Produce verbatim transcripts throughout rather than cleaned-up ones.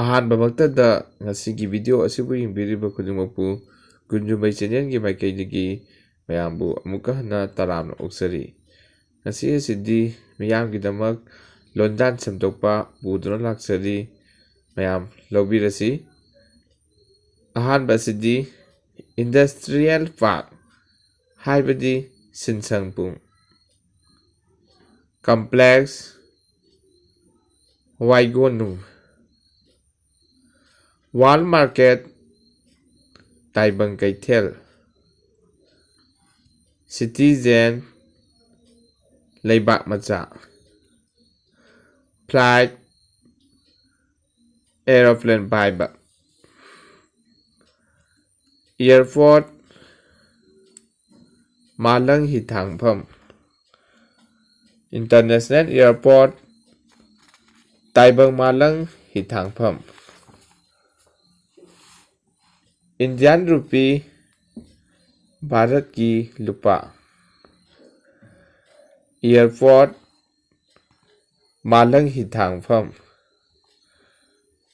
ꯑꯍꯥꯟꯕꯃꯛꯇꯗ ꯉꯁꯤꯒꯤ ꯚꯤꯗꯤꯑꯣ ꯑꯁꯤꯕꯨ ꯌꯦꯡꯕꯤꯔꯤꯕ ꯈꯨꯗꯤꯡꯃꯛꯄꯨ ꯀꯨꯟꯖꯨꯃꯩ ꯆꯦꯅꯦꯜꯒꯤ ꯃꯥꯏꯀꯩꯗꯒꯤ ꯃꯌꯥꯝꯕꯨ ꯑꯃꯨꯛꯀ ꯍꯟꯅ ꯇꯔꯥꯝꯅ ꯑꯣꯛꯆꯔꯤ꯫ ꯉꯁꯤ ꯑꯁꯤꯗꯤ ꯃꯤꯌꯥꯝꯒꯤꯗꯃꯛ ꯂꯣꯟꯗꯥꯟ ꯁꯦꯝꯗꯣꯛꯄ ꯄꯨꯗꯨꯅ ꯂꯥꯛꯆꯔꯤ꯫ ꯃꯌꯥꯝ ꯂꯧꯕꯤꯔꯁꯤ꯫ ꯑꯍꯥꯟꯕ ꯑꯁꯤꯗꯤ ꯏꯟꯗꯁꯇ꯭ꯔꯤꯌꯦꯜ ꯄꯥꯔꯛ, ꯍꯥꯏꯕꯗꯤ ꯁꯤꯟꯁꯪꯄꯨꯡ ꯀꯝꯄ꯭ꯂꯦꯛꯁ, ꯋꯥꯏꯒꯣꯅꯨꯡ, ꯋꯥꯔꯜ ꯃꯥꯔꯀꯦꯠ, ꯇꯥꯏꯕꯪ ꯀꯩꯊꯦꯜ, ꯁꯤꯇꯤꯖꯦꯟ, ꯂꯩꯕꯥꯛ ꯃꯆꯥ, ꯐ꯭ꯂꯥꯏꯠ, ꯑꯦꯔꯣꯄ꯭ꯂꯦꯟ ꯄꯥꯏꯕ, ꯑꯦꯌꯔꯄꯣꯔꯠ, ꯃꯥꯂꯪ ꯍꯤꯊꯥꯡꯐꯝ, ꯏꯟꯇꯔꯅꯦꯁꯅꯦꯜ ꯑꯦꯌꯔꯄꯣꯔꯠ, ꯇꯥꯏꯕꯪ ꯃꯥꯂꯪ ꯍꯤꯊꯥꯡꯐꯝ, ꯏꯟꯗꯤꯌꯥꯟ ꯔꯨꯄꯤ, ꯚꯥꯔꯠꯀꯤ ꯂꯨꯄꯥ, ꯑꯦꯌꯔꯄꯣꯔꯠ, ꯃꯥꯂꯪ ꯍꯤꯊꯥꯡꯐꯝ,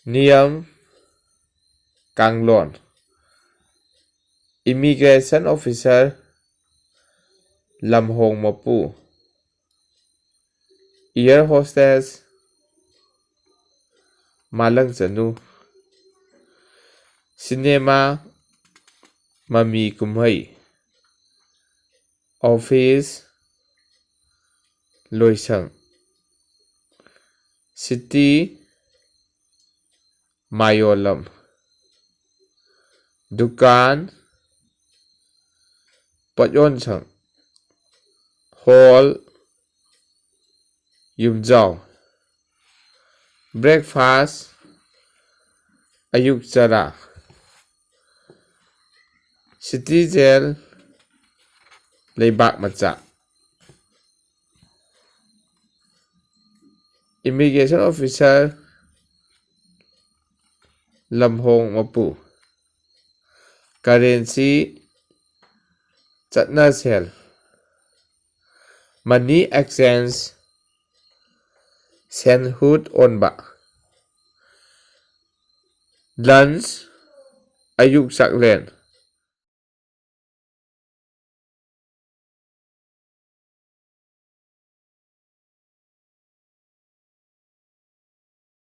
ꯅꯤꯌꯝ, ꯀꯥꯡꯂꯣꯟ, ꯏꯃꯤꯒ꯭ꯔꯦꯁꯟ ꯑꯣꯐꯤꯁꯔ, ꯂꯝꯍꯣꯡ ꯃꯄꯨ, ꯏꯌꯔ ꯍꯣꯁꯇꯦꯁ, ꯃꯥꯂꯪ ꯆꯅꯨ, ꯁꯤꯅꯦꯃꯥ, ꯃꯃꯤ ꯀꯨꯝꯍꯩ, ꯑꯣꯐꯤꯁ, ꯂꯣꯏꯁꯪ, ꯁꯤꯇꯤ, ꯃꯥꯌꯣꯂꯝ, ꯗꯨꯀꯥꯟ, ꯄꯣꯠꯌꯣꯟꯁꯪ, ꯍꯣꯜ, ꯌꯨꯝꯖꯥꯎ, ꯕ꯭ꯔꯦꯛꯐꯥꯁ, ꯑꯌꯨꯛ ꯆꯔꯥ, ꯁꯤꯇꯤꯖꯦꯟ, ꯂꯩꯕꯥꯛ ꯃꯆꯥ, ꯏꯃꯤꯒ꯭ꯔꯦꯁꯟ ꯑꯣꯐꯤꯁꯔ, ꯂꯝꯍꯣꯡ ꯃꯄꯨ, ꯀꯔꯦꯟꯁꯤ, ꯆꯠꯅꯁꯦꯜ, ꯃꯅꯤ ꯑꯦꯛꯁꯆꯦꯟꯖ, ꯁꯦꯟꯍꯨꯠ ꯑꯣꯟꯕ, Lunch, ꯑꯌꯨꯛ ꯆꯥꯛꯂꯦꯟ꯫